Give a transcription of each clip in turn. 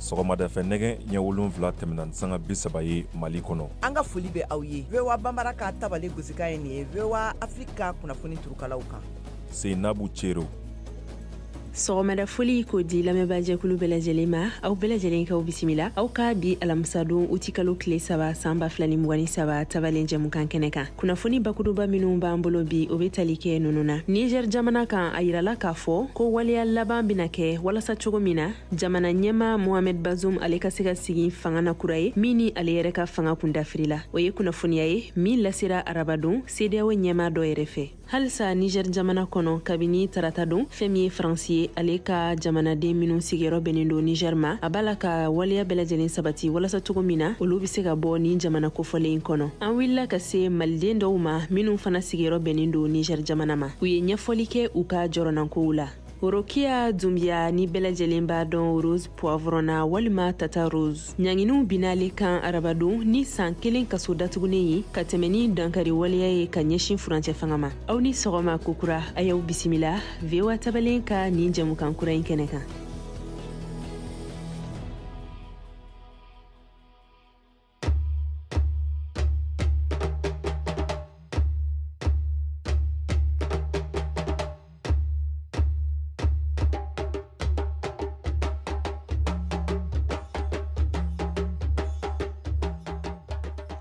Sɔgɔmadafɛ nɛgɛ ɲɛ 7 tɛmɛna sanga 30 ye Mali kɔnɔ. An ka foli bɛ aw ye VOA Bambara ka tabale gosikan ye nin ye VOA Afrique ka kunnafoni turukalaw kan. Seinabu Cero. Sɔgɔmada foli k'o di lamɛnbaajɛkulu bɛɛ lajɛlen ma, aw bɛɛ lajɛlen k'aw bisimila aw ka bi alamisadon utikalo tile 3 san 2023 tabalen jɛmukan kɛnɛ kan. Kunnafoni bakuruba minnu b'an bolo bi, o bɛ tali kɛ ninnu na. Niger jamana kan, a yirala k'a fɔ ko waleya laban bɛna kɛ walasa cogo min na jamana ɲɛmaa Mohamed Bazoum ale ka se ka sigi fanga na kura ye min ni ale yɛrɛ ka fanga kun dafirila. O ye kunnafoniya ye min lasera arabadon CEDEAO ɲɛmaa dɔ yɛrɛ fɛ. Halisa Niger jamana kɔnɔ, kabini tarata don, fɛn min ye Faransi ye, ale ka jamanaden minnu sigiyɔrɔ bɛnnen don Niger ma, a b'a la ka waleya bɛɛ lajɛlen sabati walasa cogo min na olu bɛ se ka bɔ nin jamana kofɔlen in kɔnɔ. An wulila ka se maliden dɔw ma minnu fana sigiyɔrɔ bɛnnen don Niger jamana ma. U ye ɲɛfɔli kɛ u ka jɔrɔnankow la. Rokia Doumbia ni bɛɛ lajɛlen b'a dɔn Rose Poivron na walima Tata Rose. Ɲanginiw bin'ale kan arabadon ni san 1 kaso datugunen ye ka tɛmɛ ni dankari waleya ye ka ɲɛsin furancɛ fanga ma. Aw ni sɔgɔma kokura, a y'aw bisimila VOA tabalen ka nin jɛmukan kura in kɛnɛ kan.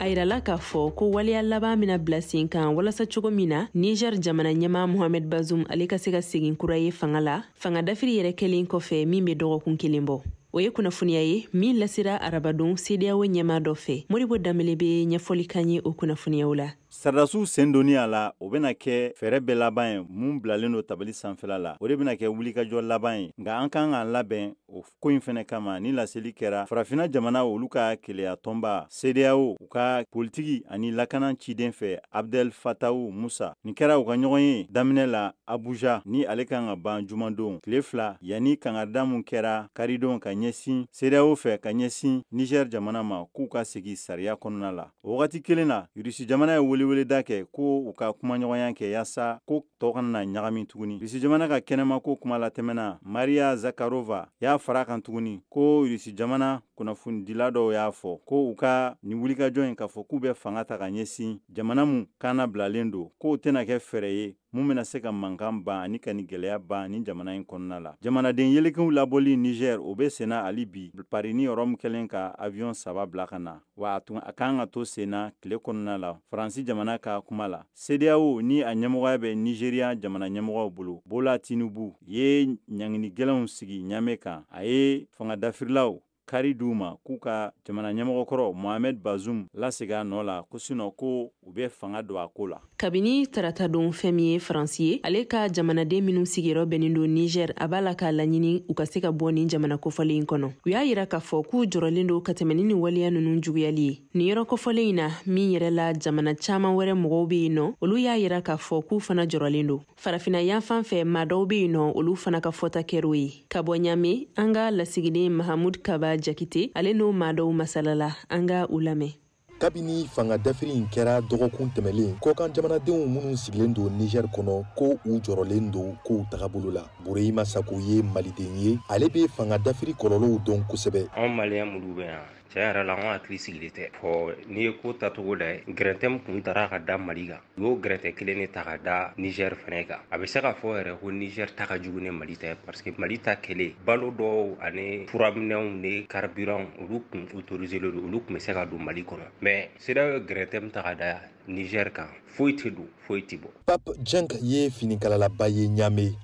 A yirala k'a fɔ ko waleya laban bɛna bila sen kan walasa cogo min na Niger jamana ɲɛmaa Mohamed Bazoum ale ka se ka segin kura ye fanga la, fanga dafiri yɛrɛ kɛlen kɔfɛ min bɛ dɔgɔkun 1 bɔ. O ye kunnafoniya ye min lasera arabadon CEDEAO ɲɛmaa dɔ fɛ. Modibo Danbele bɛ ɲɛfɔli kan ye o kunnafoniyaw la. Sardasiw sen donni a la, o bɛna kɛ fɛɛrɛ bɛɛ laban ye mun bilalen don tabali sanfɛla la. O de bɛna kɛ wulikajɔ laban ye, nka an kan k'an labɛn o ko in fɛnɛ kama. Ni laseli kɛra farafinna jamana olu ka keleya tɔnba CEDEAO u ka politiki ani lakana ciden fɛ Abdel Fattah Musa. Nin kɛra u ka ɲɔgɔn ye daminɛ la Abuja ni ale kan ka ban jumadon tile 2 yanni kangarida mun kɛra karidon ka ɲɛsin CEDEAO fɛ ka ɲɛsin Niger jamana ma k'u ka segin sariya kɔnɔna la. O wagati kelen na, Rusi jamana ye weleweleda kɛ ko u ka kumaɲɔgɔnya kɛ yaasa ko tɔ kana na ɲagami tuguni. Rusi jamana ka kɛnɛmako kuma latɛmɛna Maria Zakharova y'a fara kan tuguni ko Rusi jamana kunnafonidila dɔw y'a fɔ ko u ka nin wulikajɔ in k'a fɔ k'u bɛ fanga ta ka ɲɛsin jamana mun kana bilalen don, k'o tɛna kɛ fɛɛrɛ ye mun bɛna se ka mankan ban ani ka nin gɛlɛya ban ni jamana in kɔnɔna la. Jamanaden yelekenw labɔli Niger o bɛ senna hali bi. Paris ni Rome kɛlen ka avion 3 bila ka na, wa a tun a kan ka to senna tile kɔnɔna la. Faransi jamana ka kuma la, CEDEAO ni a ɲɛmɔgɔya bɛ Nigeria jamana ɲɛmɔgɔw bolo, Bola Tinubu ye ɲangini gɛlɛnw sigi Ɲame kan. A ye fanga dafirilaw kari d'u ma k'u ka jamana ɲɛmɔgɔkɔrɔ Mohamed Bazoum lasegin a nɔ la, ko sinon ko u bɛ fanga don a ko la. Kabini taratadon, fɛn min ye Faransi ye, ale ka jamanaden minnu sigiyɔrɔ bɛnnen don Niger, a b'a la k'a laɲini u ka se ka bɔ nin jamana kofɔlen in kɔnɔ. U y'a yira k'a fɔ k'u jɔrɔlen don ka tɛmɛ ni nin waleya ninnu juguyali ye. Nin yɔrɔ kofɔlen in na, min yɛrɛ la jamana caman wɛrɛ mɔgɔw bɛ yen nɔ, olu y'a yira k'a fɔ k'u fana jɔrɔlen don. Farafinna yanfan fɛ, maa dɔw bɛ yen nɔ, olu fana ka fɔta kɛr'o ye. Ka bɔ Ɲame, an ka lasigiden Mahamud Kaba Jakite, ale n'o maa dɔw masalala, an ka u lamɛn. Kabini fanga dafiri in kɛra dɔgɔkun tɛmɛlen, kɔkan jamanadenw minnu sigilen don Niger kɔnɔ ko u jɔrɔlen don kow tagabolo la. Burehima Sako ye maliden ye, ale bɛ fanga dafiri kɔlɔlɔw dɔn kosɛbɛ. Anw maliyɛn minnu bɛ yan, tiɲɛ yɛrɛ la, anw hakili sigilen tɛ. Fɔ n'i ye ko tacogo lajɛ, gɛrɛntɛ min kun taara ka da Mali kan, u y'o gɛrɛntɛ kelen de ta ka da Niger fɛnɛ kan. A bɛ se k'a fɔ yɛrɛ ko Niger ta ka jugu ni Mali ta ye, parce que Mali ta kɛlen, balo dɔw ani furaminɛnw ni carburant olu kun autorisé don, olu kun bɛ se ka don Mali kɔnɔ. Mais CEDEAO ye gɛrɛntɛ min ta ka da Niger kan, foyi tɛ don, foyi tɛ bɔ. Pape Dieng ye finikalalaba ye Ɲame,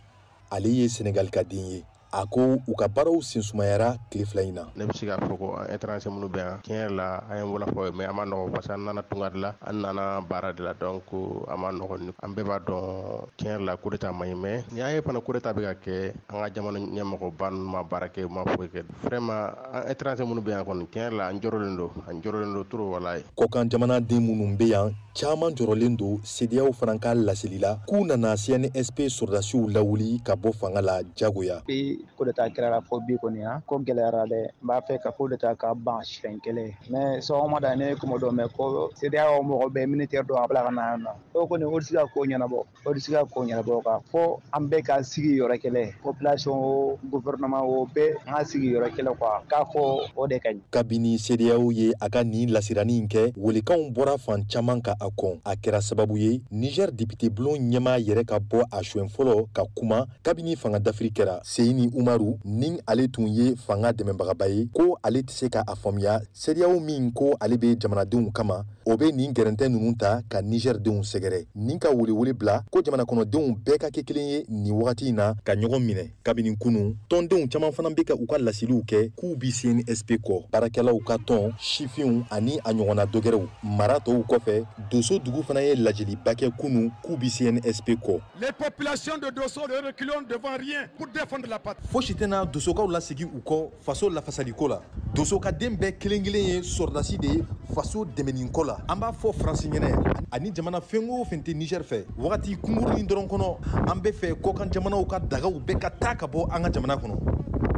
ale ye Senegal ka den ye. A ko u ka baaraw sen sumayara tile 2 in na. Ne bɛ se k'a fɔ ko an étranger minnu bɛ yan, tiɲɛ yɛrɛ la an ye wala fɔ, mais a ma nɔgɔn parce que an nana tunga de la, an nana baara de la, donc a ma nɔgɔn. An bɛɛ b'a dɔn tiɲɛ yɛrɛ la coup d'état man ɲi, mais n'i y'a ye fana coup d'état bɛ ka kɛ, an ka jamana ɲɛmɔgɔba ninnu ma baara kɛ, u ma foyi kɛ. Vraiment an étranger minnu bɛ yan kɔni, tiɲɛ yɛrɛ la an jɔrɔlen don, an jɔrɔlen don trop walayi. Kɔkan jamanaden minnu bɛ yan caman jɔrɔlen don CEDEAO fana ka laseli la k'u nana CNSP sɔrɔdasiw lawuli ka bɔ fanga la jagoya. Bi coup d'État kɛra fo bi kɔni ya ko gɛlɛyara dɛ, n b'a fɛ ka coup d'État ka ban siɲɛ kelen, mais sɔgɔmada ne ye kuma dɔ mɛn ko CEDEAO mɔgɔ bɛɛ militaire dɔ a bila ka na yan nɔ, o kɔni o tɛ se ka ko ɲɛnabɔ, o tɛ se ka ko ɲɛnabɔ kan fo an bɛɛ ka sigi yɔrɔ kelen, population o gouvernement o bɛɛ an ka sigi yɔrɔ kelen quoi, k'a fɔ o de ka ɲi. Kabini CEDEAO ye a ka nin lasirani in kɛ, welekanw bɔra fan caman ka a kɔn. A kɛra sababu ye Niger député bulon ɲɛmaa yɛrɛ ka bɔ a siɲɛ fɔlɔ ka kuma kabini fanga dafiri kɛra. Seyini Umaru, ni ale tun ye fanga dɛmɛbagaba ye, ko ale tɛ se ka a faamuya CEDEAO min ko ale bɛ jamanadenw kama, o bɛ nin gɛrɛntɛ ninnu ta ka Niger denw sɛgɛrɛ, nin ka welewele bila ko jamana kɔnɔdenw bɛɛ ka kɛ kelen ye nin wagati in na ka ɲɔgɔn minɛ. Kabini kunun, tɔndenw caman fana bɛ ka u ka laseliw kɛ k'u bi CNSP kɔ. Baarakɛlaw ka tɔn, sifinw ani a ɲɔgɔnna dɔgɛrɛw. Mara tɔw kɔfɛ, Dosso dugu fana ye lajɛliba kɛ kunun k'u bi CNSP kɔ. Les populations de Dosso ne reculons devant rien pour défendre la patrie. Fosi tɛna Dossokaw lasegin u kɔ faso lafasaliko la. Dosso ka den bɛɛ kelen kelen ye sɔrɔdasi de ye faso dɛmɛni ko la. An b'a fɔ Faransi ɲɛnɛ ani jamana fɛn o fɛn tɛ Niger fɛ, wagati kunkurunin dɔrɔn kɔnɔ, an bɛ fɛ kɔkan jamanaw ka dagaw bɛɛ ka taa ka bɔ an ka jamana kɔnɔ.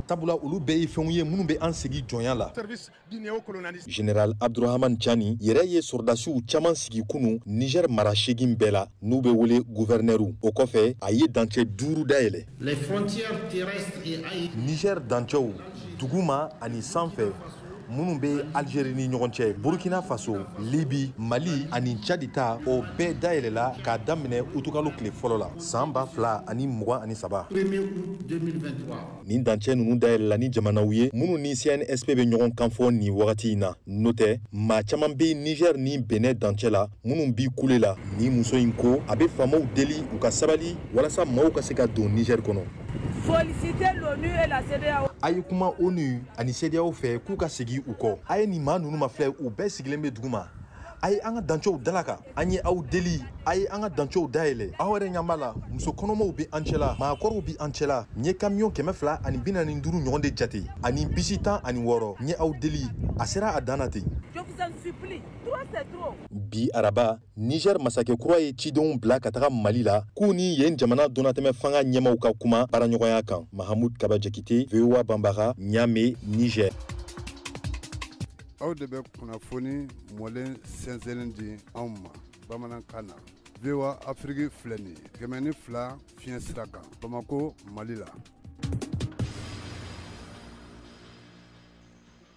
Sabula olu bɛɛ ye fɛnw ye minnu bɛ an sigi jɔnya la. Général Abdourahamane Tiani yɛrɛ ye sɔrɔdasiw caman sigi kunun Niger mara 8 bɛɛ la, n'u bɛ wele gouverneur. O kɔfɛ, a ye dancɛ 5 dayɛlɛ. Niger dancɛw duguma ani sanfɛ minnu bɛ Algérie ni ɲɔgɔn cɛ, Burkina Faso, Libye, Mali ani Tchad ta, o bɛɛ dayɛlɛla k'a daminɛ utukalo tile fɔlɔ la san 2023. Nin dancɛ ninnu dayɛlɛla ni jamanaw ye minnu ni CNSP bɛ ɲɔgɔn kan fɔ nin wagati in na. N'o tɛ, maa caman bɛ Niger ni Benin dancɛ la minnu bi kule la. Ni muso in ko a bɛ faamaw deli u ka sabali walasa maaw ka se ka don Niger kɔnɔ. A ye kuma ONU ani CEDEAO fɛ k'u ka segin u kɔ. A ye nin maa ninnu ma filɛ, u bɛɛ sigilen bɛ dugu ma. A ye an ka dancɛw dalaka, an ye aw deli, a ye an ka dancɛw dayɛlɛ. Aw yɛrɛ ɲɛ b'a la, muso kɔnɔmaw bɛ an cɛla, maakɔrɔw bɛ an cɛla. N ye camion 245 ɲɔgɔn de jate ani bisi 16. N ye aw deli, a sera a dan na ten. Bi araba, Niger masakɛ kura ye cidenw bila ka taga Mali la k'u ni yen jamana donnatɛmɛ fanga ɲɛmaw ka kuma baaraɲɔgɔnya kan. Mahamud Kaba Jakite, VOA Banbara, Niamey, Niger. Aw de bɛ kunnafoni mɔlen sɛnsɛnnen di anw ma bamanankan na. VOA Afrique filɛ nin ye 102 fiɲɛ sira kan Bamako, Mali la.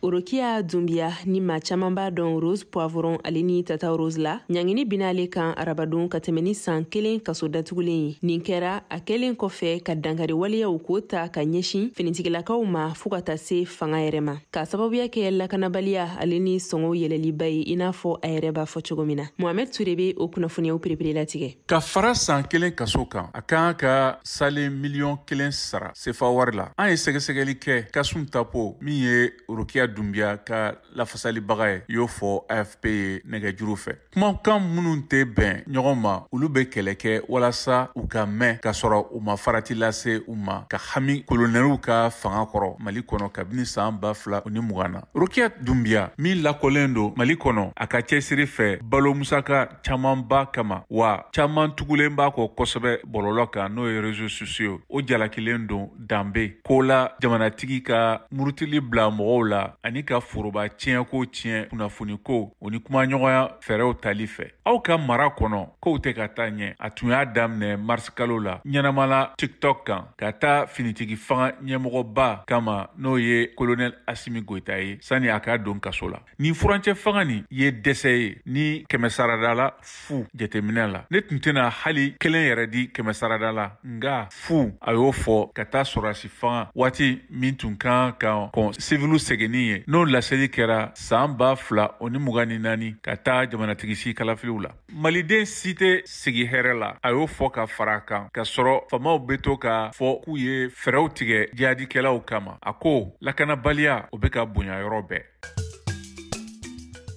Orokiya Dunbiya ni maa caman b'a dɔn Rose Poivron ale ni Tata Rose la, ɲangini bin'ale kan arabadon ka tɛmɛ ni san 1 kaso datugulen ye. Nin kɛra a kɛlen kɔfɛ ka dankari waleyaw k'o ta ka ɲɛsin finitigilakaw ma fo ka taa se fanga yɛrɛ ma, k'a sababuya kɛ lakanabaliya ale ni sɔngɔw yɛlɛliba ye, i n'a fɔ a yɛrɛ b'a fɔ cogo min na. Mohamed Touré bɛ o kunnafoniyaw pereperelatigɛ. Ka fara san 1 kaso kan, a kan ka salen 1 million sara sefa wari la. An ye sɛgɛsɛgɛli kɛ Kasum Tapo min ye Orokiya Dunbiya ka lafasalibaga ye, y'o fɔ AFP ye nɛgɛjuru fɛ. Kumakan minnu tɛ bɛn ɲɔgɔn ma, olu bɛ kɛlɛ kɛ walasa u ka mɛn ka sɔrɔ u ma farati lase u ma ka hami kolonɛriw ka fanga kɔrɔ Mali kɔnɔ kabini san 2020 na. Rokiya Dunbiya min lakɔlen don Mali kɔnɔ a ka cɛsiri fɛ balo musaka camanba kama, wa caman tugulen b'a kɔ kosɛbɛ bɔlɔlɔ kan, n'o ye réseaux sociaux, o jalakilen don danbe ko la, jamanatigi ka murutili bila mɔgɔw la ani ka foroba tiɲɛko tiɲɛ kunnafoniko o ni kumaɲɔgɔnya fɛɛrɛw tali fɛ. Aw ka mara kɔnɔ kow tɛ ka taa ɲɛ. A tun y'a daminɛ mars kalo la ɲɛnamala TikTok kan ka taa finitigi fanga ɲɛmɔgɔba kama, n'o ye colonel Assimi Goïta ye, sani a ka don kaso la. Nin furancɛ fanga nin ye dɛsɛ ye ni 100 sarada la fu jateminɛ la. Ne tun tɛna hali 1 yɛrɛ di 100 sarada la, nka fu a y'o fɔ ka taa sɔrɔdasi fanga waati min tun kan ka kɔn siviliw seginni ye, n'o laseli kɛra san 2024 ka taa jamanatigi si kalafiliw la. Maliden si tɛ sigi hɛrɛ la, a y'o fɔ ka fara a kan, ka sɔrɔ faamaw bɛ to ka fɔ k'u ye fɛɛrɛw tigɛ jihadikɛlaw kama. A ko lakanabaliya o bɛ ka bonya yɔrɔ bɛɛ.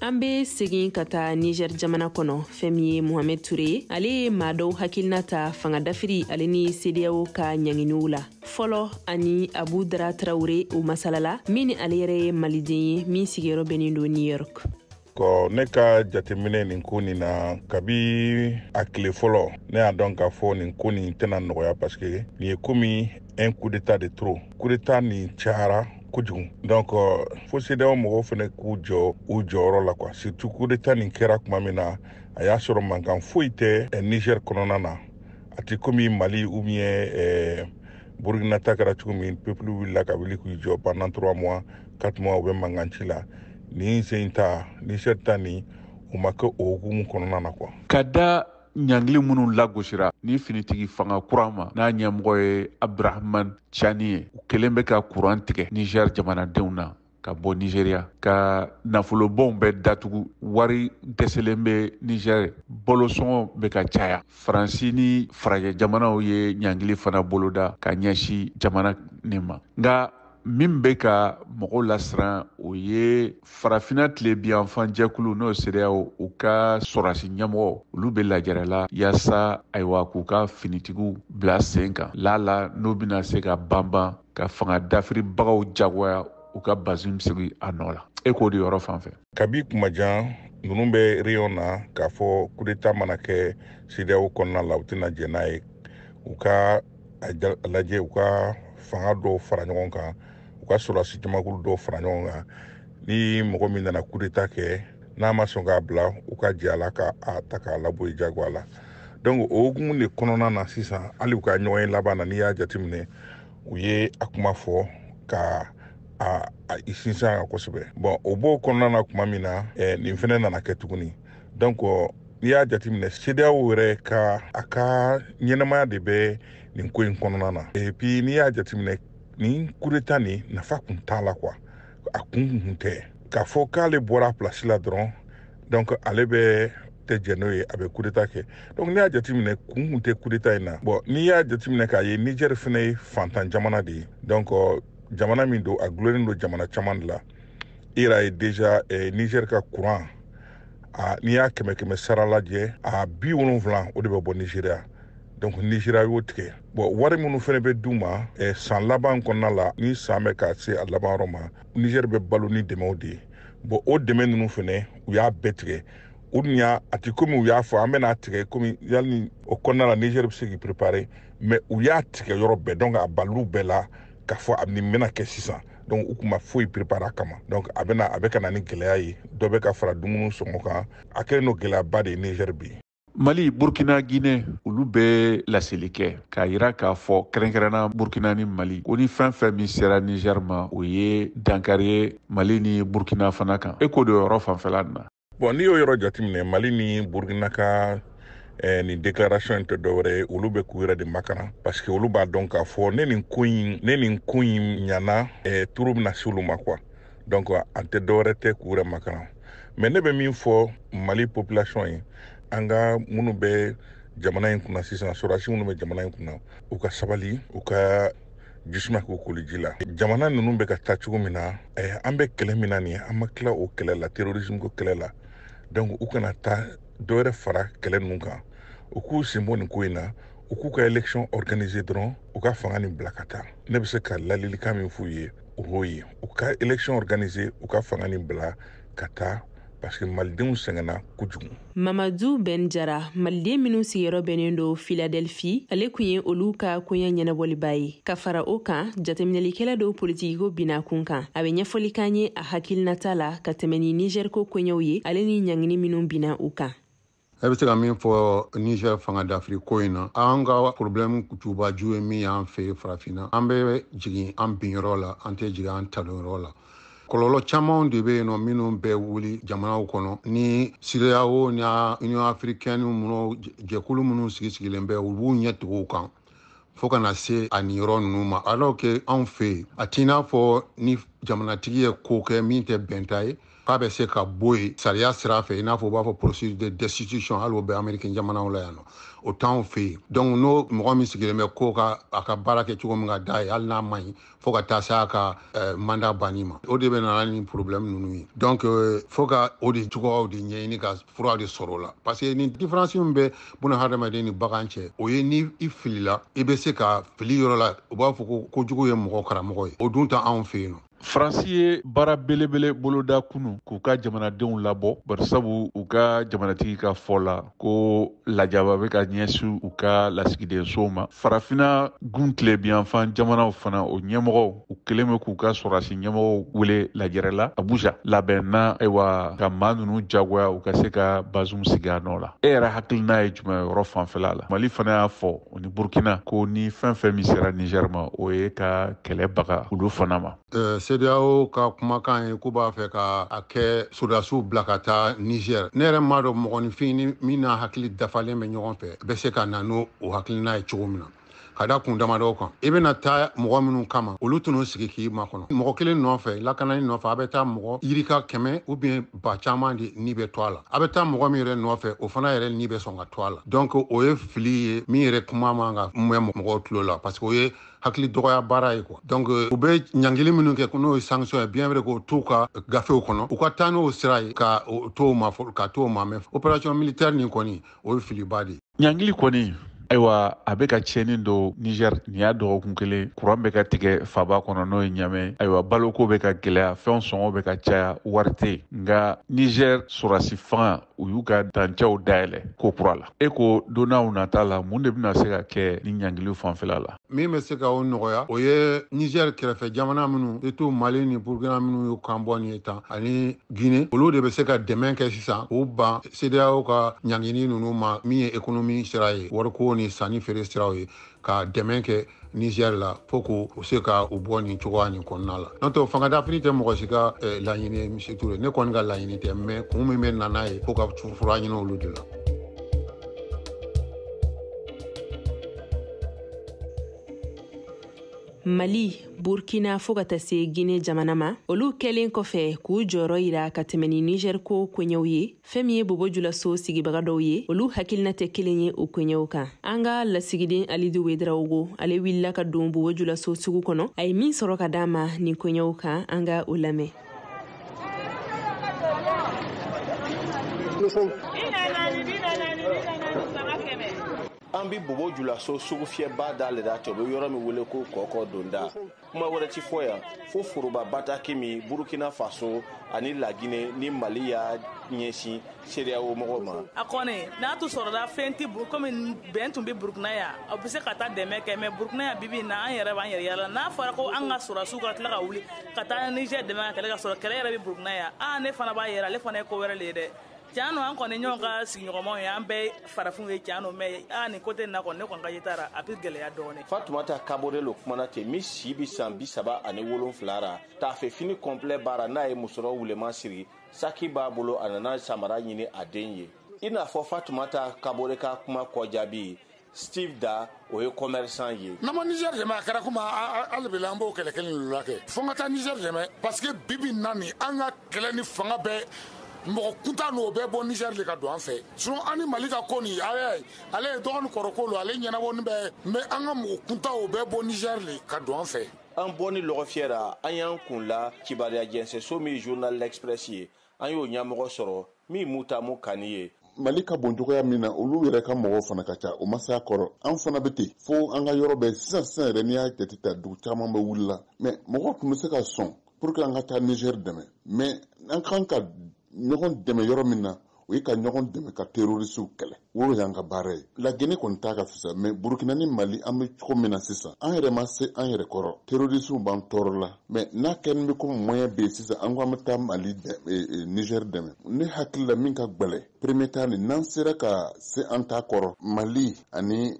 An bɛ segin ka taa Niger jamana kɔnɔ. Fɛn min ye Mohamed Touré ye, ale ye maa dɔw hakilina ta fanga dafiri ale ni CEDEAO ka ɲanginiw la. Fɔlɔ ani Abu Dara Traoré o masalala, min ni ale yɛrɛ ye maliden ye min sigiyɔrɔ bɛnnen don New York. Ne ka jateminɛ nin ko nin na, kabi a tile fɔlɔ, ne y'a dɔn k'a fɔ nin ko nin tɛna nɔgɔya, parce que nin ye komi un coup d'état de trop. Coup d'état nin cayara kojugu, donc fo CEDEAO mɔgɔw fana k'u jɔ u jɔyɔrɔ la quoi. Surtout coup d'état nin kɛra tuma min na, a y'a sɔrɔ mankan foyi tɛ Niger kɔnɔna na. A tɛ komi Mali ou bien Burkina ta kɛra cogo min, peuple wulila ka wuli k'u jɔ pendant 3 mois, 4 mois, u bɛ mankan ci la. Nin sen ta, Niger ta nin, o ma kɛ o hukumu kɔnɔna na quoi. Ka da ɲangili minnu lagosira ni finitigi fanga kura ma, n'a ɲɛmɔgɔ ye Abdurahman Tiani ye, u kelen bɛ ka kuran tigɛ Niger jamanadenw na ka bɔ Nigeria, ka nafolobonw bɛ datugu, wari dɛsɛlen bɛ Niger, balosɔngɔ bɛ ka caya. Faransi ni farajɛ jamanaw ye ɲangili fana boloda ka ɲɛsin jamana nin ma. Nka min bɛ ka mɔgɔw lasiran, o ye farafinna tilebiyanfan jɛkulu, n'o CEDEAO, u ka sɔrɔdasi ɲɛmɔgɔ, olu bɛ lajɛrɛ la yaasa ayiwa k'u ka finitigiw bila sen kan, lala n'u bɛna se ka banban ka fanga dafiribagaw jagoya u ka Bazoum sigi a nɔ la. E k'o de yɔrɔ fan fɛ. Kabi kumajan ninnu bɛ réunion na k'a fɔ coup d'état mana kɛ CEDEAO kɔnɔna la, u tɛna jɛn n'a ye. U ka a lajɛ, u ka fanga dɔw fara ɲɔgɔn kan, u ka sɔrɔdasi jamakulu dɔw fara ɲɔgɔn kan. Ni mɔgɔ min nana coup d'état kɛ, n'a ma sɔn k'a bila, u ka jɛ a la k'a ta k'a labɔ yen jagoya la. Donc o hukumu de kɔnɔna na sisan, hali u ka ɲɔgɔn ye laban na, n'i y'a jateminɛ, u ye a kuma fɔ ka a i sinsin a kan kosɛbɛ. Bon, o b'o kɔnɔna na tuma min na, nin fɛnɛ nana kɛ tuguni. Donc n'i y'a jateminɛ, CEDEAO yɛrɛ ka a ka ɲɛnɛmaya de bɛ nin ko in kɔnɔna na. Et puis n'i y'a jateminɛ, nin coup d'état nin nafa kun t'a la quoi. A kun tɛ k'a fɔ k'ale bɔra place la dɔrɔn, donc ale bɛ tɛ jɛn n'o ye, a bɛ coup d'état kɛ. Donc n'i y'a jateminɛ, kun tɛ coup d'état in na. Bon, n'i y'a jateminɛ k'a ye, Niger fɛnɛ ye fantan jamana de ye. Donc jamana min don, a gulonnen don jamana caman de la. I yɛrɛ ye déjà Niger ka courant, n'i y'a 100 sara lajɛ, a 70 o de bɛ bɔ Nigeria. Donc Nigeria y'o tigɛ. Bon, wari minnu fɛnɛ bɛ d'u ma san laban kɔnɔna la, ni san bɛ ka se a laban yɔrɔ ma, Niger bɛ balo ni dɛmɛw de ye. Bon, o dɛmɛ ninnu fɛnɛ, u y'a bɛɛ tigɛ. U dun y'a a ti komi u y'a fɔ an bɛna tigɛ komi yali o kɔnɔna la Niger bɛ se k'i préparer, mais u y'a tigɛ yɔrɔ bɛɛ. Donc a bal'u bɛɛ la k'a fɔ a nin bɛna kɛ sisan. Donc u kun ma foyi préparer a kama. Donc a bɛna a bɛ ka na ni gɛlɛya ye, dɔ bɛ ka fara dumuni sɔngɔ kan. A kɛlen don gɛlɛyaba de ye Niger bi. Mali, Burkina, Guinée, olu bɛ laseli kɛ k'a yira k'a fɔ kɛrɛnkɛrɛnna Burkina ni Mali ko ni fɛn fɛn min sera Niger ma, o ye dankari ye Mali ni Burkina fana kan. E k'o de yɔrɔ fanfɛla nin na. Bon, n'i y'o yɔrɔ jateminɛ, Mali ni Burkina ka nin déclaration in tɛ dɔwɛrɛ ye, olu bɛ k'u yɛrɛ de makara, parce que olu b'a dɔn k'a fɔ ne nin ko in ɲana, turu bɛna se olu ma quoi. Donc a tɛ dɔwɛrɛ tɛ k'u yɛrɛ makara. Mais ne bɛ min fɔ Mali population ye, an ka minnu bɛ jamana in kunna sisan, sɔrɔdasi minnu bɛ jamana in kunna, u ka sabali, u ka jisuma k'u koliji la. Jamana ninnu bɛ ka taa cogo min na, an bɛ kɛlɛ min na nin ye, an ma tila o kɛlɛ la, terrorisme ko kɛlɛ la. Donc u kana taa dɔ wɛrɛ fara kɛlɛ ninnu kan, u k'u sen bɔ nin ko in na, u k'u ka élection organiser dɔrɔn, u ka fanga nin bila ka taa. Ne bɛ se ka ladilikan min f'u ye, o y'o ye, u ka élection organiser, u ka fanga nin bila ka taa, parce que malidenw sɛgɛnna kojugu. Mamadu Ben Jara, maliden minnu sigiyɔrɔ bɛnnen don Philadelphie, ale kun ye olu ka koɲɛ ɲɛnabɔliba ye. Ka fara o kan, jateminɛlikɛla dɔw politikiko binna kun kan. A bɛ ɲɛfɔli k'an ye a hakilinata la ka tɛmɛ ni Niger ko koɲɛw ye, ale ni ɲangini minnu binna u kan. E bɛ se ka min fɔ Niger fanga dafiri ko in na, an ka problème jubaju ye min y'an fɛ farafinna, an bɛ jigin an binyɔrɔ la, an tɛ jigin an talonyɔrɔ la. Kɔlɔlɔ camanw de bɛ yen nɔ minnu bɛ wuli jamanaw kɔnɔ ni CEDEAO ni Union africaine minnu jɛkulu minnu sigi sigilen bɛ, u b'u ɲɛ tugu u kan fo ka na se a nin yɔrɔ ninnu ma. Alors que anw fɛ yen, a t'i n'a fɔ ni jamanatigi ye ko kɛ min tɛ bɛnta ye, k'a bɛ se ka bɔ yen sariya sira fɛ, i n'a fɔ u b'a fɔ procédure de destitution, hali o bɛ américain jamanaw la yan nɔ, o t'anw fɛ yen. Donc n'o mɔgɔ min sigilen bɛ ko ka a ka baara kɛ cogo min ka d'a ye, hali n'a ma ɲi, fo ka taa se a ka mandat banni ma, o de bɛ nana ni problème ninnu ye. Donc fo ka o de cogoyaw de ɲɛɲini ka fura de sɔrɔ o la, parce que ni différence min bɛ buna hadamaden ni bagan cɛ, o ye ni i filila, i bɛ se ka fili yɔrɔ la, u b'a fɔ ko kojugu ye mɔgɔ karamɔgɔ ye, o dun tɛ anw fɛ yen nɔ. Faransi ye baara belebele boloda kunu k'u ka jamanadenw labɔ, barisabu u ka jamanatigi ka fɔ la ko lajaba bɛ ka ɲɛsin u ka lasigidensow ma. Farafina gun tilebinyanfan jamanaw fana, o ɲɛmɔgɔw, u kelen bɛ k'u ka sɔrɔdasi ɲɛmɔgɔw wele lajɛrɛ la Abuja, labɛn na ayiwa ka maa ninnu jagoya u ka se ka Bazoum sigi a nɔ la. E yɛrɛ hakilina ye jumɛn yɔrɔ fanfɛla la? Mali fana y'a fɔ o ni Burkina ko ni fɛn fɛn min sera Niger ma, o ye ka kɛlɛ baga olu fana ma. CEDEAO ka kumakan ye k'u b'a fɛ ka a kɛ sɔrɔdasiw bila ka taa Niger. Ne yɛrɛ m'a dɔn mɔgɔninfin ni min n'a hakili dafalen bɛ ɲɔgɔn fɛ bɛ se ka na n'o o hakilina ye cogo min na, ka da kun damadɔw kan. I bɛna taa mɔgɔ minnu kama, olu tɛn'u sigi k'i makɔnɔ mɔgɔ kelen nɔfɛ, lakanani nɔfɛ. A bɛ taa mɔgɔ yirika 100 ou bien ba caman de ni bɛ to a la. A bɛ taa mɔgɔ min yɛrɛ nɔfɛ, o fana yɛrɛ ni bɛ sɔn ka to a la. Donc o ye fili ye min yɛrɛ kuma man ka mɛn mɔgɔw tulo la, parce que o ye hakili dɔgɔya baara ye quoi. Donc u bɛ ɲangili minnu kɛ, n'o ye sanction ye, bien vrai k'o t'u ka gafew kɔnɔ, u ka taa n'o sira ye ka t'o ma, ka t'o ma. Mais opération militaire nin kɔni, o ye filiba de ye. Ɲangili kɔni, ayiwa, a bɛ ka tiɲɛni don Niger. Nin y'a dɔgɔkun kelen, kuran bɛ ka tigɛ faba kɔnɔ, n'o ye Ɲamɛ. Ayiwa, baloko bɛ ka gɛlɛya, fɛnw sɔngɔ bɛ ka caya, wari tɛ yen. Nka Niger sɔrɔdasi fanga, u y'u ka dancɛw dayɛlɛ ko kura la. E ko don n'aw nata la, mun de bɛna se ka kɛ ni ɲangiliw fanfɛla la? Min bɛ se ka o nɔgɔya, o ye Niger kɛrɛfɛ jamana minnu, surtout Mali ni Burkina minnu y'u kan bɔ nin ye tan, ani Guinée, olu de bɛ se ka dɛmɛ kɛ sisan k'u ban CEDEAO ka ɲangini ninnu ma, min ye économie sira ye, wariko ni sanni feere siraw ye, ka dɛmɛ kɛ Niger la fo k'u se ka u bɔ nin cogoya nin kɔnɔna la. N'o tɛ, fanga dafiri tɛ mɔgɔ si ka laɲini ye, Monsieur Touré. Ne kɔni ka laɲini tɛ, mais kun min bɛ na n'a ye, fo ka fura ɲini olu de la. Mali, Burkina fo ka taa se Guinée jamana ma, olu kɛlen kɔfɛ k'u jɔyɔrɔ yira ka tɛmɛ ni Niger ko koɲɛw ye, fɛn min ye Bobo Julaso sigibaga dɔw ye, olu hakilina tɛ kelen ye o koɲɛw kan. An ka lasigiden Alidu Wedraogo, ale wulila ka don Bobo Julaso sugu kɔnɔ. A ye min sɔrɔ ka d'a ma nin koɲɛw kan, an ka o lamɛn. An bi Bobo Julaso sugu fiyɛba da le da cɛ, o bɛ yɔrɔ min wele ko Kɔkɔ Donda. Kuma wɛrɛ ti fɔ yan fo foroba bataki min Burukina Faso ani Lagine ni Mali y'a ɲɛsin CEDEAO mɔgɔw ma. A kɔni n'a tun sɔrɔla fɛn ti komi bɛn tun bɛ Burukina yan, a bɛ se ka taa dɛmɛ kɛ, mais Burukina yan bibi in na, an yɛrɛ b'an yɛrɛ yala. N'a fɔra ko an ka sɔrɔdasiw ka tila ka wuli ka taa Niger dɛmɛ ka kɛlɛ, ka sɔrɔ kɛlɛ yɛrɛ bɛ Burukina yan, aa, ne fana b'a yɛrɛ, ale fana ye ko wɛrɛ le ye dɛ. Tiɲɛ nɔ, an kɔni ɲɔgɔn ka sigiɲɔgɔnmaw ye, an bɛɛ farafinw ye, tiɲɛ nɔ, mais aa, nin côté nin na kɔni, ne kɔni ka yeta ra, a bɛ gɛlɛya dɔɔnin. Fatumata Kabore lo kumana ten, min si bi san 37 ra, taafe fini complet b'a ra, n'a ye musɔrɔ wuleman siri, saki b'a bolo, a nana samara ɲini a den ye. I n'a fɔ Fatumata Kabore ka kuma kɔjaabi, Steve Da, o ye commerçant ye. N'an ma Niger dɛmɛ, a kɛra komi hali bi an b'o kɛlɛ kelen de la kɛ. Fo n ka taa Niger dɛmɛ, parce que bi bi in na nin, an ka kɛlɛ ni fanga bɛɛ, mɔgɔ kuntan n'o bɛɛ bɔ Niger de ka don an fɛ. Sinon an ni Mali ka ko nin, ale ale ye dɔgɔnin kɔrɔ ko lo, ale ɲɛnabɔ ni bɛɛ, mais an ka mɔgɔ kuntan o bɛɛ bɔ Niger de ka don an fɛ. An bɔ ni lɔgɔfiyɛ ra, an y'an kun la kibaruya jɛnsɛnso min Journal L'Express ye, an y'o ɲɛmɔgɔ sɔrɔ min Mutamu Kani ye. Mali ka bon cogoya min na, olu yɛrɛ ka mɔgɔw fana ka ca, o ma se a kɔrɔ. An fana bɛ ten fo an ka yɔrɔ bɛɛ. Sisan sisan yɛrɛ, n'i y'a jate ta, dugu caman bɛ wuli la, mais mɔgɔw tun bɛ se ka sɔn pour que an ka taa Niger dɛmɛ. Mais an kan ka ɲɔgɔn dɛmɛ yɔrɔ min na, o ye ka ɲɔgɔn dɛmɛ ka terroristew kɛlɛ, o y'an ka baara ye. Lagine kɔni t'a ka fisa, mais Burukina ni Mali, an bɛ cogo min na sisan, an yɛrɛ ma se an yɛrɛ kɔrɔ, terroristew b'an tɔɔrɔ la. Mais n'a kɛlen bɛ komi moyen bɛ yen sisan, an ko an bɛ taa Mali, Niger dɛmɛ, ne hakili la min ka gɛlɛn premier temps nin, n'an sera ka se an ta kɔrɔ, Mali ani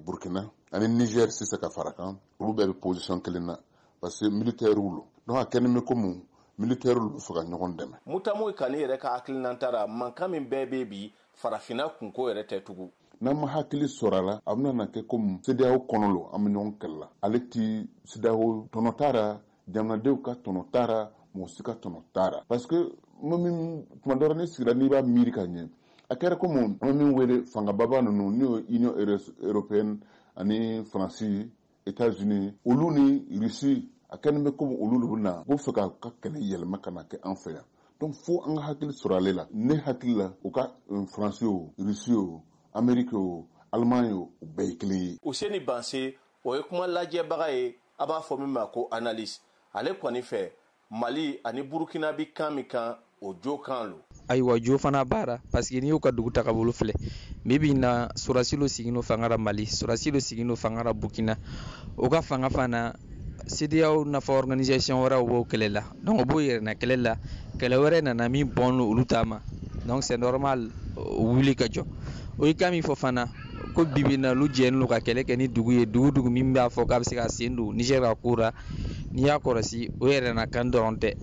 Burukina ani Niger sisan ka fara kan, olu bɛɛ bɛ position kelen na, parce que militaires lo. Donc a kɛlen bɛ komi militaires bɛ fɛ ka ɲɔgɔn dɛmɛ. Mutamu Kani yɛrɛ ka hakilina taara mankan min bɛɛ bɛ bi farafinna kunko yɛrɛ tɛ tugun. N'an ma hakili sɔrɔ a la, a bɛna na kɛ komi CEDEAO kɔnɔ lo, an bɛ ɲɔgɔn kɛlɛ la. Ale ti CEDEAO tɔnɔ t'a ra, jamanadenw ka tɔnɔ t'a ra, mɔgɔ si ka tɔnɔ t'a ra, parce que min tuma dɔ la ne sigira, n'i b'a miiri ka ɲɛ, a kɛra komi an bɛ min wele fangababa ninnu, n'o ye Union européenne ani Faransi, États-Unis, olu ni Russie, a kɛlen bɛ komi olu de bɛ na b'o fɛ ka ka kɛlɛ yɛlɛma ka na kɛ an fɛ yan. Donc fo an ka hakili sɔrɔ ale la. Ne hakili la, u ka Faransi o, Russie o, Amérique o, Allemagne o, u bɛɛ ye kelen ye. Useni Banse, o ye kuma lajɛbaga ye, a b'a fɔ min ma ko analyste. Ale kɔni fɛ, Mali ani Burukina bi kan min kan, o jo kan lo. Ayiwa, jo fana baara, parce que n'i y'u ka dugu tagabolo filɛ bi bi in na, sɔrɔdasiw sigin fanga la Mali, sɔrɔdasiw sigin fanga la Burkina, o ka fanga fana, CEDEAO nafa organisation wɛrɛw b'o kɛlɛ la. Donc o b'o yɛrɛna kɛlɛ la, kɛlɛ wɛrɛ nana min bɔn olu ta ma. Donc c'est normal wuli ka jɔ. O ye kan min fɔ fana ko bibi in na, olu jɛlen don ka kɛlɛ kɛ ni dugu ye, dugu min b'a fɔ k'a bɛ se ka sen don Niger ka ko la. N'i y'a kɔlɔsi, o yɛrɛna kan dɔrɔn tɛ,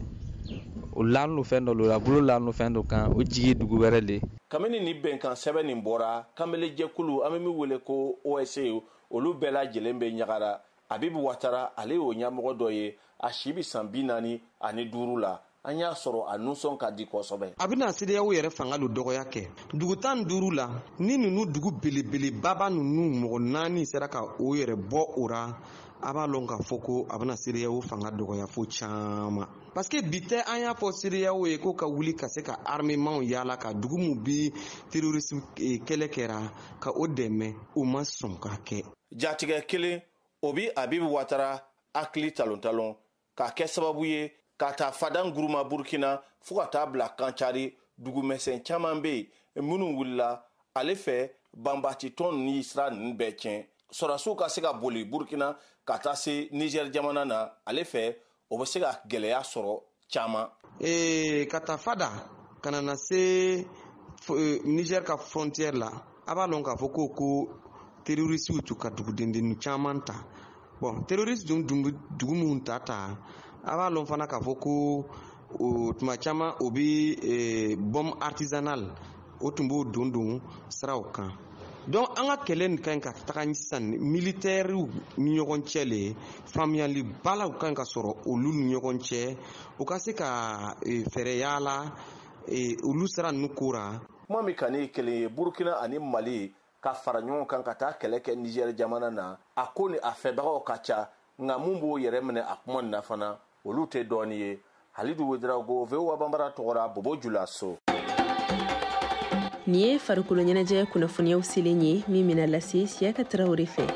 o lan don fɛn dɔ la, bolo lan don fɛn dɔ kan, o jigi dugu wɛrɛ de. Kabini ni bɛnkan sɛbɛn nin bɔra, kanbelejɛkulu an bɛ min wele ko OSCE, olu bɛɛ lajɛlen bɛ ɲagara. Abibu Watara, ale y'o ɲɛmɔgɔ dɔ ye. A si bɛ san 45 la. An y'a sɔrɔ a nusɔn ka di kosɛbɛ. A bɛna CEDEAO yɛrɛ fanga lo dɔgɔya kɛ. Dugu 15 la, ni ninnu dugu belebelebaba ninnu mɔgɔ naani sera ka o yɛrɛ bɔ o ra, a b'a lɔn k'a fɔ ko a bɛna CEDEAO fanga dɔgɔya fo caman, parce que bi tɛ an y'a fɔ CEDEAO ye ko ka wuli ka se ka armement yaala ka dugu mun bi terrorisme kɛlɛ kɛra ka o dɛmɛ, o ma sɔn ka kɛ. Jatigɛ kelen o bi Abibu Watara hakili talon-talon k'a kɛ sababu ye ka taa Fadan Guruma Burkina fo ka taa bila Kancari. Dugumɛsɛn caman bɛ yen minnu wulila ale fɛ. Banbatitɔn ni sira ninnu bɛɛ tiɲɛ, sɔrɔdasiw ka se ka boli Burkina ka taa se Niger jamana na, ale fɛ o bɛ se ka gɛlɛya sɔrɔ caman. Ka taa Fada ka na se Niger ka frontière la, a b'a lɔn k'a fɔ ko terroriste tun ka dugudendennin caman ta. Bon, terroriste dun dugu minnu ta, a b'a lɔn fana k'a fɔ ko o tuma caman o bɛ bombe artisanale, o tun b'o don siraw kan. Donc an ka kɛlɛ nin ka ɲi ka taga sisan militaires ni ɲɔgɔn cɛ le, faamuyali balaw ka ɲi ka sɔrɔ olu ni ɲɔgɔn cɛ, u ka se ka fɛɛrɛ yaala olu sira ninnu ko ra. Kuma min kan ye kelen ye, Burukina ani Mali ka fara ɲɔgɔn kan ka taa kɛlɛ kɛ Niger jamana na, a ko ni a fɛbagaw ka ca, nka mun b'o yɛrɛ minɛ a kuma nin na fana, olu tɛ dɔɔnin ye. Halidu Wedarago, VOA Banbara tɔgɔra, Bobo Julaso. Nin ye farikolo ɲɛnajɛ kunnafoniyaw selen ye min bɛna lase Siyaka Tarawele fɛ.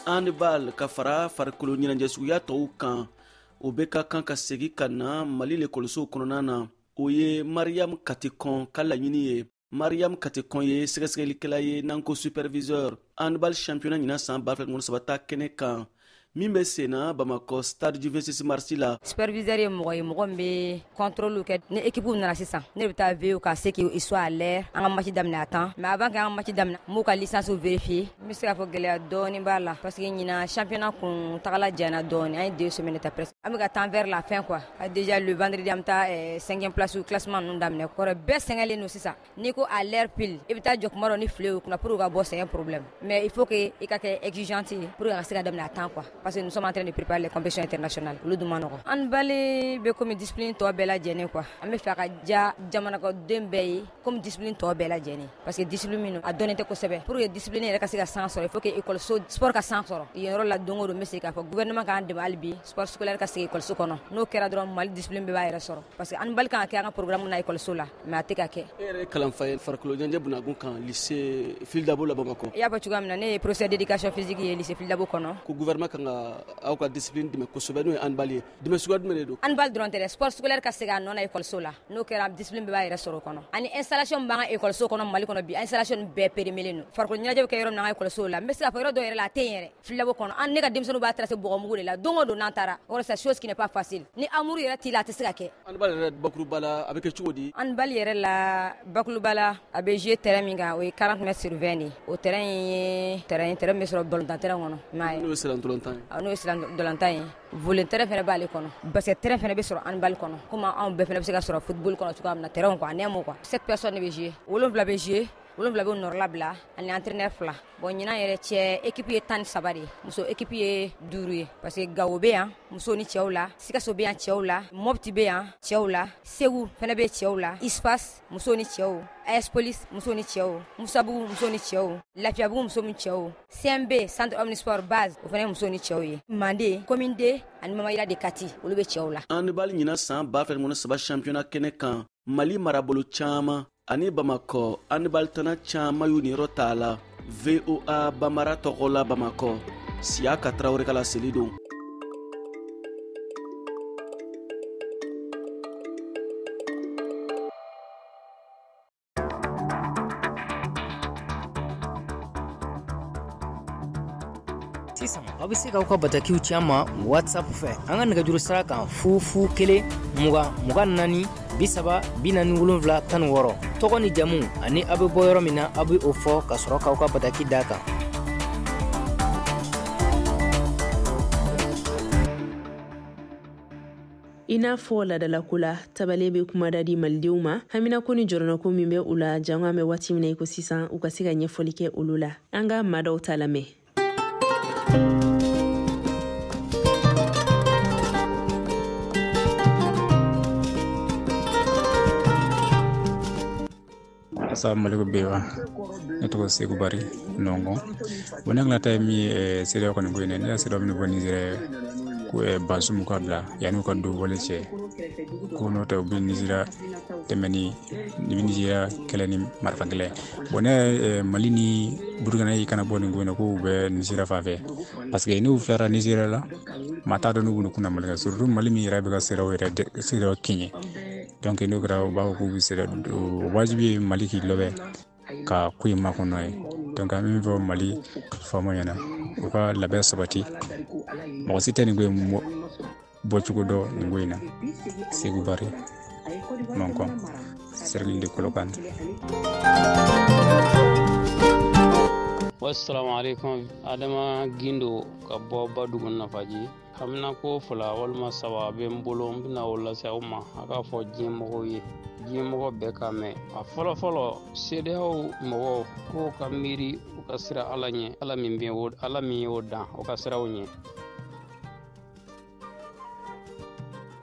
Handball ka fara farikolo ɲɛnajɛ suguya tɔw kan, o bɛ ka kan ka segi ka na Mali lekɔlisow kɔnɔna na. O ye Mariam Katikɔn ka laɲini ye. Mariam Katikɔn ye sɛgɛsɛgɛlikɛla ye, n'an ko superviseur. Handball championnat ɲinan san 2023 ta kɛnɛ kan min bɛ senna Bamakɔ stade du 26 mars la. Superviseur ye mɔgɔ ye, mɔgɔ min bɛ contrôle kɛ. Ni équipe nana sisan, ne bɛ taa veiller ka se qu'ils soient à l'heure, an ka match daminɛ à temps. Mais avant qu'an ka match daminɛ, n b'u ka licence vérifier. N bɛ se k'a fɔ gɛlɛya dɔɔni b'a la, parce que ɲinan championnat kun tagala janyana dɔɔni, an ye 2 semaines ta presque. An bɛ ka temps vers la fin quoi. Déjà le vendredi, an bɛ taa cinquième place classement ninnu daminɛ. Kɔrɔ bɛɛ sɛgɛnlen don sisan. N'i ko à l'heure pile, i bɛ taa jɔ kuma dɔ ni file y'u kunna pour que u ka bɔ, c'est un problème. Mais il faut que i ka kɛ exigeante ye pour que a ka se ka daminɛ à temps quoi. Parce que nous sommes en train de préparer les compétitions internationales. Olu dun ma nɔgɔn. Handball bɛ komi discipline tɔ bɛɛ lajɛlen quoi. An bɛ fɛ a ka diya jamanakɔden bɛɛ ye komi discipline tɔ bɛɛ lajɛlen. Parce que discipline min don, a dɔnnen tɛ kosɛbɛ. Pour que discipline yɛrɛ ka se ka san sɔrɔ, il faut que école sport ka san sɔrɔ. Yen yɔrɔ la, don o don n bɛ segin k'a fɔ gouvernement k'an dɛmɛ hali bi sport scolaire ka segin école kɔnɔ. N'o kɛra dɔrɔn, Mali discipline bɛɛ b'a yɛrɛ sɔrɔ. Parce que handball kan ka kɛ an ka programme na école la, mais a tɛ ka kɛ. E yɛrɛ ye kalanfa ye farikolo ɲɛnajɛ bunakun kan lycée Fily Dabo la Bamakɔ. I y'a fɔ cogoya min na, ne ye professeur d'éducation physique ye lycée Fily Dabo kɔnɔ. Ko gouvernement kan ka aw ka discipline dɛmɛ kosɛbɛ, n'o ye handball ye, dɛmɛ suguya jumɛn de don? Handball dɔrɔn tɛ dɛ, sport scolaire ka segin a nɔ na école la. N'o kɛra, discipline bɛɛ b'a yɛrɛ sɔrɔ o kɔnɔ. Ani installation min b'an ka école kɔnɔ Mali kɔnɔ bi, installation bɛɛ périmé don. Farikolo ɲɛnajɛ bɛ kɛ yɔrɔ min na an ka école la, n bɛ se k'a fɔ yɔrɔ dɔw yɛrɛ la, a tɛ yen yɛrɛ. Fily Dabo kɔnɔ, an ne ka denmisɛnninw b'a tracer bɔgɔmugu de la don o don n'an taara. O kɔrɔ, c'est chose qui n'est pas facile. Ni amour yɛrɛ t'i la, a tɛ se ka kɛ. Handball yɛrɛ bakuruba la, a bɛ kɛ cogo di? Handball yɛrɛ la bakuruba la, a bɛ jouer terrain min kan, o ye 40 mètres sur 20 de ye. O terrain ye terrain bɛ sɔrɔ ballon terrain kɔnɔ. N'o ye siran ntolantan ye. N'o ye siran ntolantan ye. Volley terrain fana b'ale kɔnɔ. Basket terrain fana bɛ sɔrɔ handball kɔnɔ. Komi anw bɛɛ fana bɛ se ka sɔrɔ football kɔnɔ cogoya min na, terrain quoi, en un mot quoi. Sept personnes de bɛ jouer. Wolonwula bɛ jouer, wolonwula bɛ nɔrɔla bila ani entraîneur fila. Bon, ɲinan yɛrɛ cɛ équipe ye 13 de ye, muso équipe ye duuru ye, parce que Gawo bɛ yan muso ni cɛw la, Sikaso bɛ yan cɛw la, Mopti bɛ yan cɛw la, Segu fana bɛ cɛw la, ISFAS muso ni cɛw, AS Police muso ni cɛw, Musabugu muso ni cɛw, Lafiyabugu muso ni cɛw, CMB Centre Omnisport Base, o fana ye muso ni cɛw ye, Mande Commune 2 ani Mamayira de Kati, olu bɛ cɛw la. Handball ɲinan san 2023 championnat kɛnɛ kan, Mali marabolo caman ani Bamakɔ handball tana caman y'u niyɔrɔ ta a la. VOA Bamara tɔgɔ la Bamakɔ, Siyaka Tarawele ka laseli don. Sisan aw bɛ se k'aw ka batakiw ci an ma WhatsApp fɛ an ka nɛgɛjuru sira kan 0 0 1 20 24 30 47 16. Tɔgɔ ni jamu ani aw bɛ bɔ yɔrɔ min na, aw bɛ o fɔ ka sɔrɔ k'aw ka bataki d'a kan. I n'a fɔ ladalako la, tabale bɛ kumada di malidenw ma haminako ni jɔrɔnako min bɛ u la, jango an bɛ waati min na i ko sisan, u ka se ka ɲɛfɔli kɛ olu la. An ka maa dɔw ta lamɛn. Assalamu alaikum bewa. Ne tɔgɔ Seku Bari Nɔngɔn. Bon, ne hakilina ta ye min ye CEDEAO kɔni ko in ne ya CEDEAO min fɔ Nizɛri ko Bazoum ka bila yanni u ka don wale cɛ, ko n'o tɛ u bɛ Nizeriya tɛmɛ ni bɛ Nizeriya kɛlɛ ni marifa kɛlɛ. Bon, ne Mali ni Burukina y'i kana bɔ nin ko in na k'u bɛ Nizeriya fan fɛ, parce que n'u filara Nizeriya la, maa t'a dɔn n'u b'u kunna Mali kan, surtout Mali min yɛrɛ bɛ ka CEDEAO yɛrɛ CEDEAO kɛɲɛ. Donc n'o kɛra u b'a fɔ k'u bɛ CEDEAO, o wajibi ye Mali k'i lɔbɛ ka ko in makɔnɔ ye. Donc an bɛ min fɔ Mali faamaw ɲɛna, u ka labɛn sabati, mɔgɔ si tɛ nin ko in bɔcogo dɔn nin ko in na. Seku Bari Nɔnkɔn, cercle de Kolokani. Wassalamu alaikum. Adama Gindo ka bɔ Badugu Nafaji. Haminako 2 walima 3 bɛ n bolo, n bɛna o lase aw ma, a k'a fɔ diɲɛ mɔgɔw ye, diɲɛ mɔgɔ bɛɛ k'a mɛn. A fɔlɔfɔlɔ, CEDEAO mɔgɔw k'o ka miiri u ka sira Ala ɲɛ, Ala min bɛ o, Ala min y'o dan, o ka sira o ɲɛ.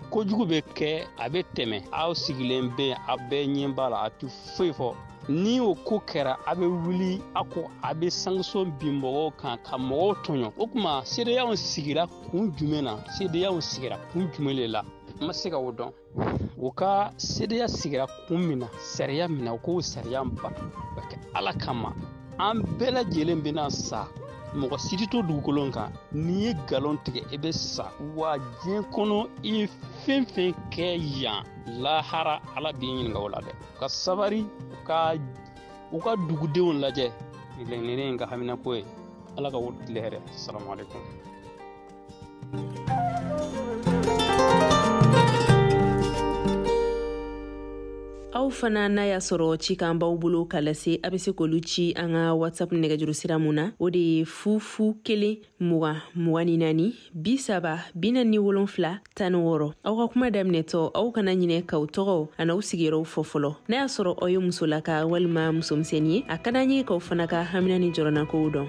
Kojugu bɛ kɛ, a bɛ tɛmɛ, aw sigilen bɛ, a bɛɛ ɲɛ b'a la, a tɛ foyi fɔ. Ni o ko kɛra, a bɛ wuli, a ko a bɛ sanction bin mɔgɔw kan ka mɔgɔw tɔɲɔ. O tuma CEDEAO sigira kun jumɛn na? CEDEAO sigira kun jumɛn de la? N ma se ka o dɔn. U ka CEDEAO sigira kun min na, sariya min na, u k'o sariya bato ka kɛ Ala kama. An bɛɛ lajɛlen bɛna sa, mɔgɔ si tɛ to dugukolo kan. N'i ye nkalon tigɛ, i bɛ sa. Wa diɲɛ kɔnɔ, i ye fɛn fɛn kɛ yan, lahara Ala b'i ɲininka o la dɛ. U ka sabari, u ka dugudenw lajɛ. Nin ye n ka haminako ye. Ala ka o tile hɛrɛ. Salamu alaikum. Aw fana n'a y'a sɔrɔ cikan b'aw bolo ka lase, a bɛ se k'olu ci an ka WhatsApp nɛgɛjuru sira mun na, o de ye 0 0 1 20 24 30 47 16. Aw ka kuma daminɛtɔ, aw kana ɲinɛ k'aw tɔgɔw an'aw sigiyɔrɔw fɔ fɔlɔ. N'a y'a sɔrɔ aw ye musolaka walima musomisɛnnin ye, a ka d'an ye k'aw fana ka hamina ni jɔrɔnakow dɔn.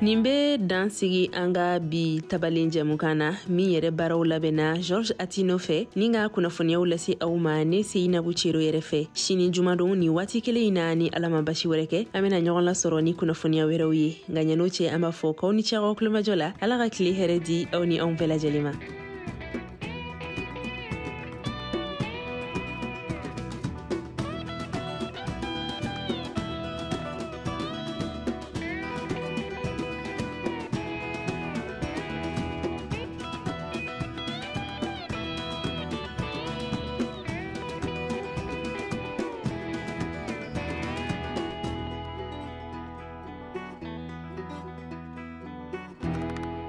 Nin bɛ dan sigi an ka bi tabalen jɛmukan na, min yɛrɛ baaraw labɛnna Georges Atino fɛ, ni ka kunnafoniyaw lase aw ma ne Seyinabu Cero yɛrɛ fɛ. Sini jumadon ni waati kelen in na, ni Ala ma basi wɛrɛ kɛ, an bɛna ɲɔgɔn lasɔrɔ ni kunnafoniya wɛrɛw ye. Nka ɲan'o cɛ, an b'a fɔ k'aw ni ce aw tulomajɔ la. Ala ka tile hɛrɛ di aw ni anw bɛɛ lajɛlen ma.